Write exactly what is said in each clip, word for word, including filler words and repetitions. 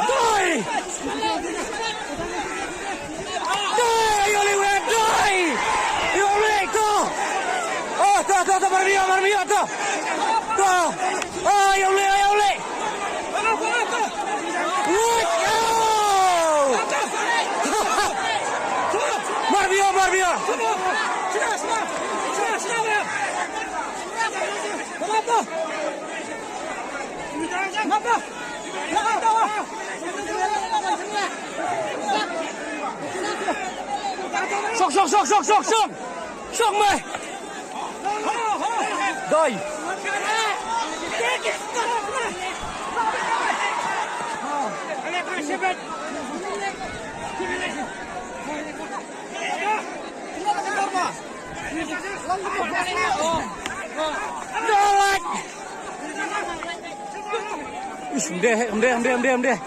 Doi! Doi! Ïa u Leh, doi! Ïa u Leh, to! Oh, to, to, to, mar biang, mar biang, to! To! Oh, ïa u Leh, ïa u Leh! Woi, oh! Mar biang, mar biang! Shong, shong, shong, shong, shong, shong. Shong mai. Doi. Doi. Ish, mdeh, mdeh, mdeh, mdeh, mdeh.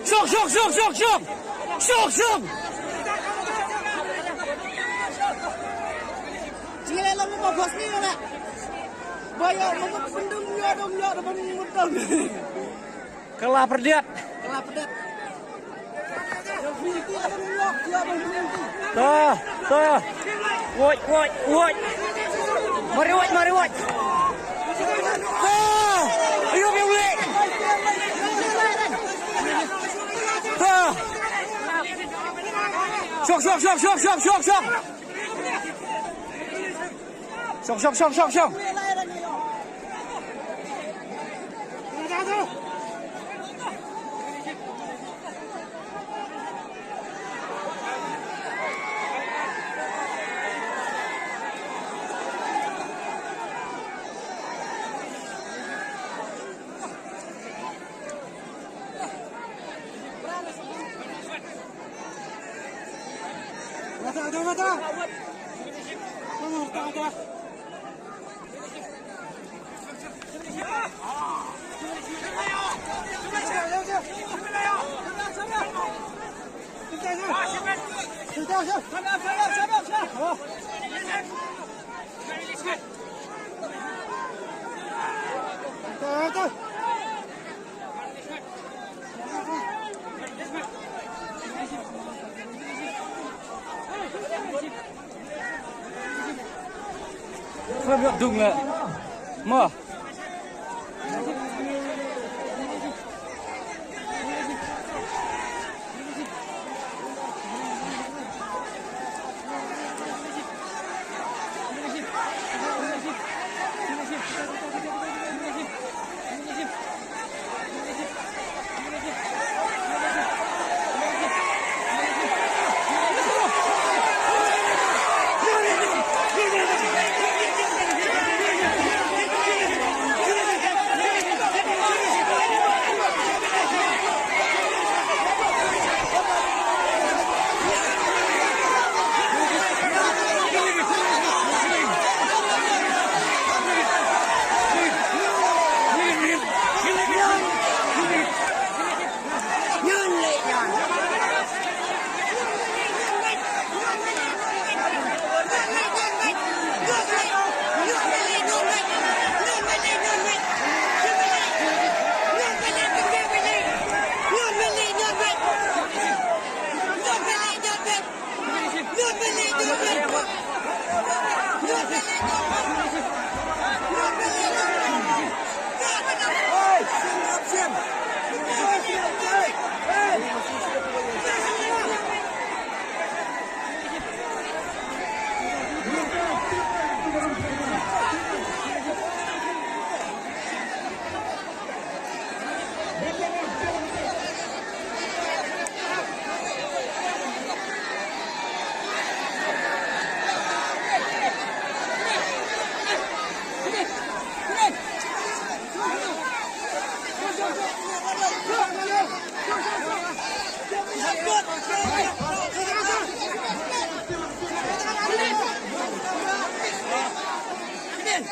Shong, shong, shong, shong, shong. Shong, shong. Jingïaleh long ba bos ni la. Ba ïa, ba mut pyndung ïa dong ïa, ba mut dong. Ka la pyrdiat. Ka la pyrdiat. Ta, ta. Woi, woi, woi. Mari woi, mari woi. Ta. Ayo, biar boleh. Ta. Shong, shong, shong, shong, shong, shong, shong. Shong, shong, shong, shong, shong. Kham ïoh dung leh. Mo.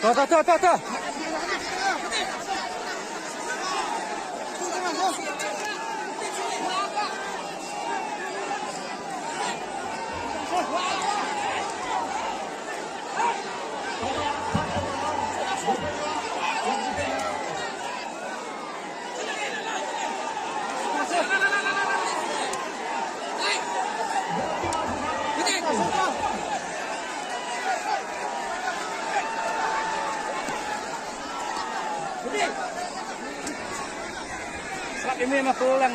Ta, ta, ta, ta, ta. Sat ini mah pulang.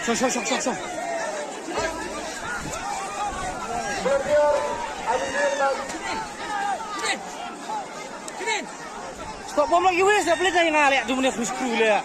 Sure, sure, sure, sure, sure. Stop bom lagi wis, dah pelit dah yang ngalek tu, mana kru-kru le.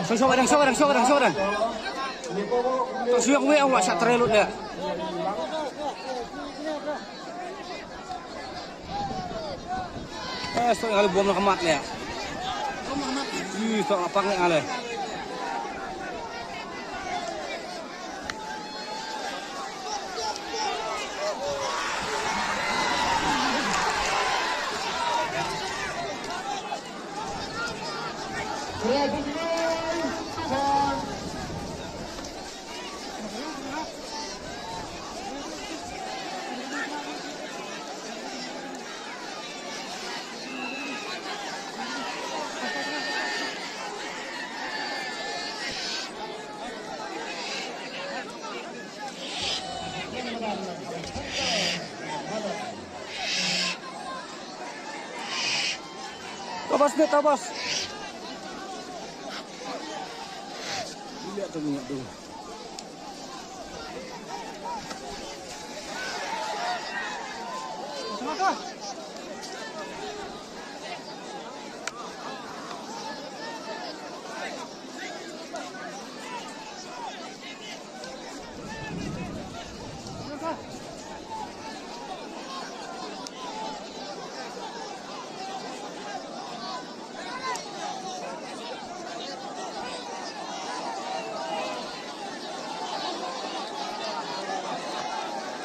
Sho, sho, wadang, sho, wadang, sho, wadang, sho, wadang. Tang shu ïa wei, awak sha trai lut ïa. Eh, stok nga le bom na ka mat ïa. Ih, stok nga pang ïa nga le. Tabas deh, tabas. Lihat tu minyak tu.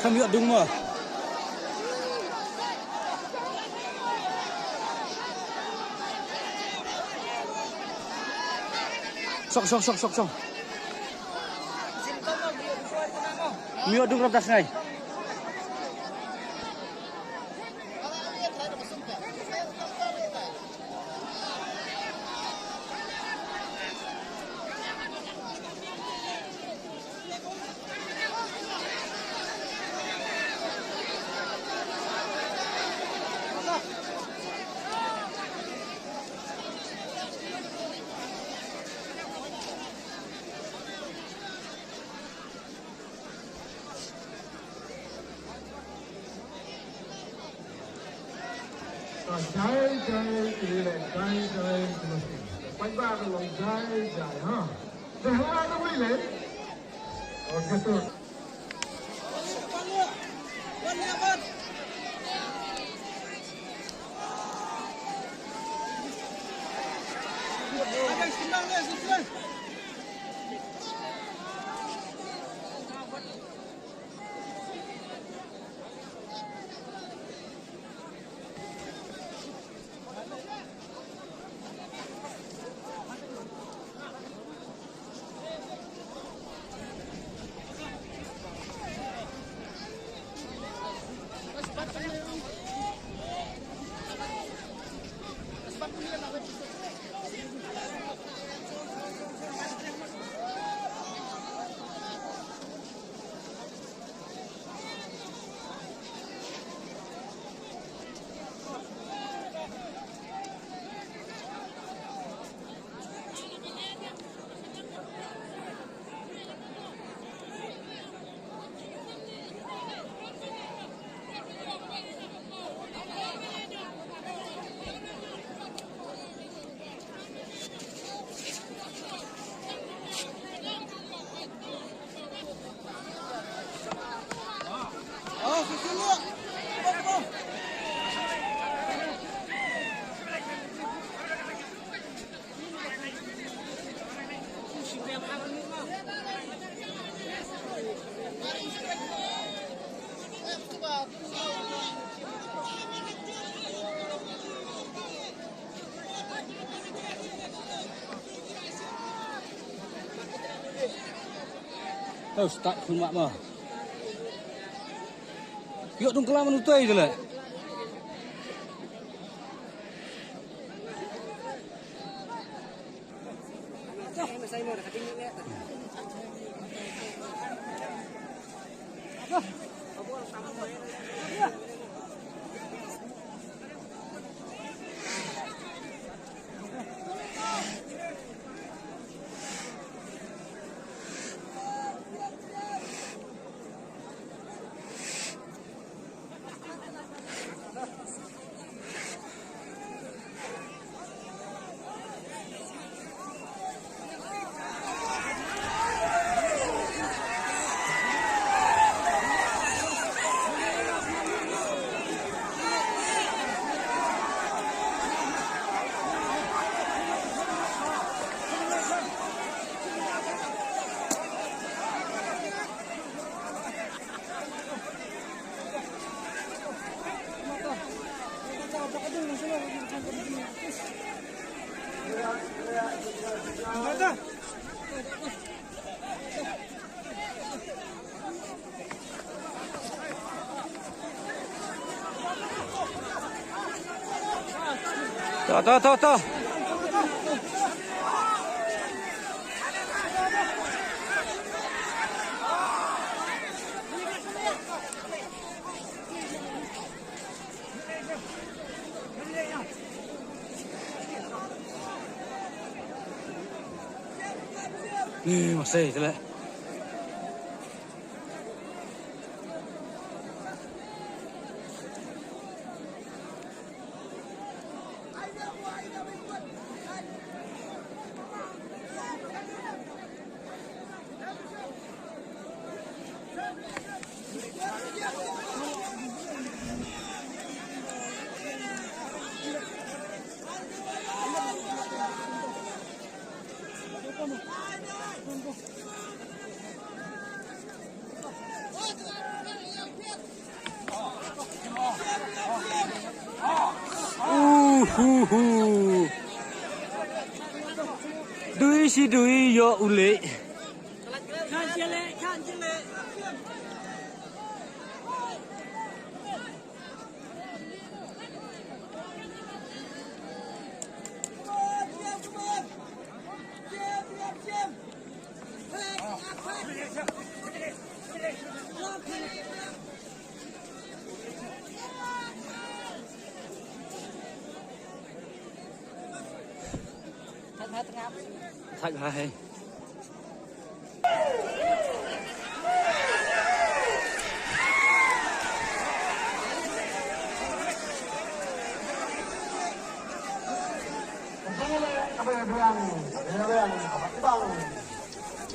Ym ïoh dung mo. Song, song, song, song, song. Ym ïoh dung rap da sngai. Jai, jai, Chelile, jai, jai, Chelile. Paidbah ka long jai, jai, ha. Te haba ka Chelile. Okay, sir. Tau start khun mak ma. Yok dong kelam anu tai dele. To, to, to, to. Ni masih jelek. Uhu. Dui shi dui ïoh u leh. Thait hai.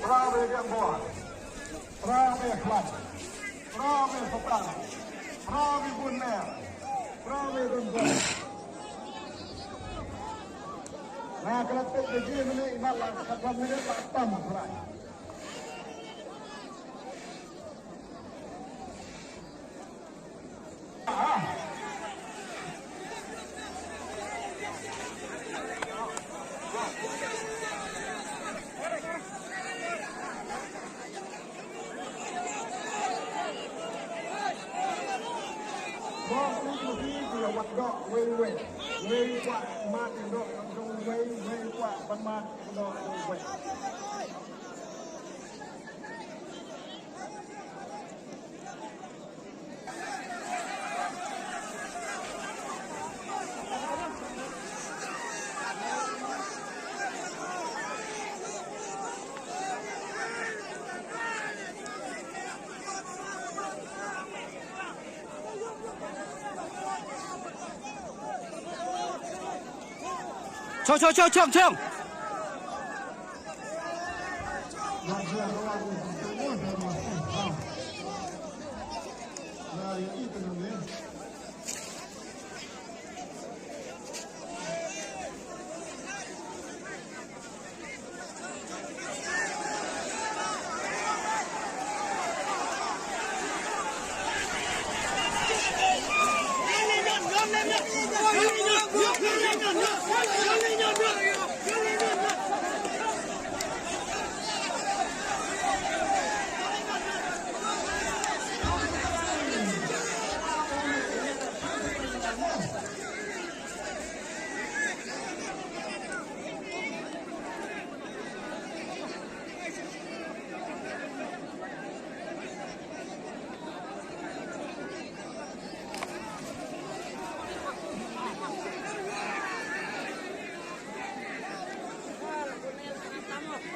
Bravo, Jambor. Bravo, Flan. Bravo, Flan. Bravo, Gunner. Bravo, Gunner. Na ka la peit da ji minit, imat la ka minit la tam, Flan. Chong, chong, chong, chong, chong.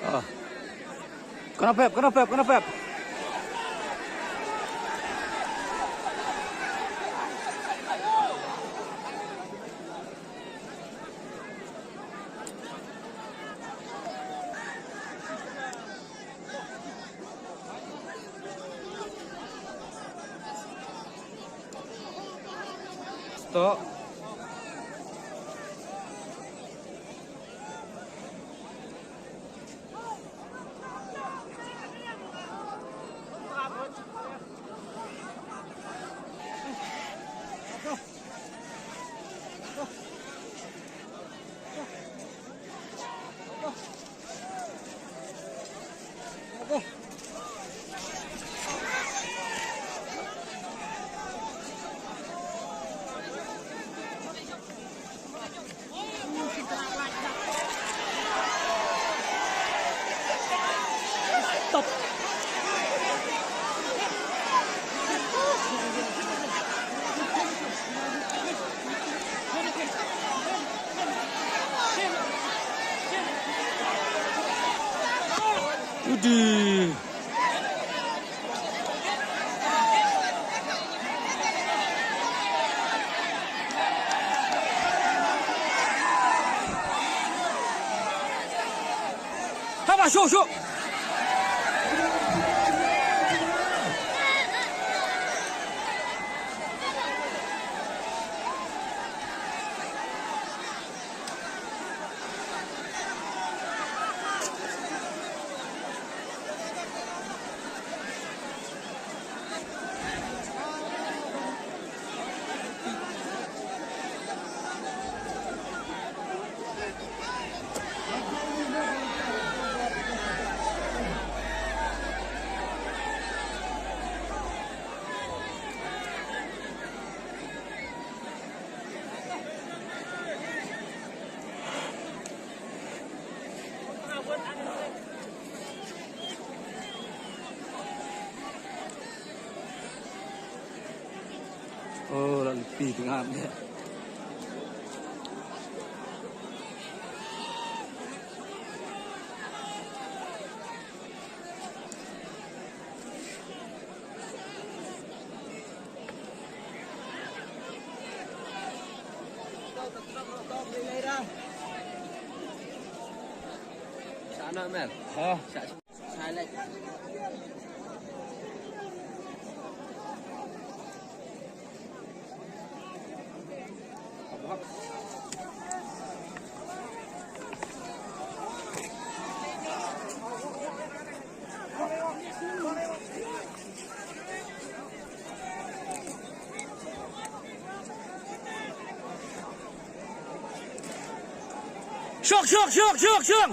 Ah. Kena pep, kena pep, kena pep. Stop. Udi. Haba, shu, shu. Oh, la lipi tengah dia. Sana mer. Ha. Shok, shok, shok, shok, shok.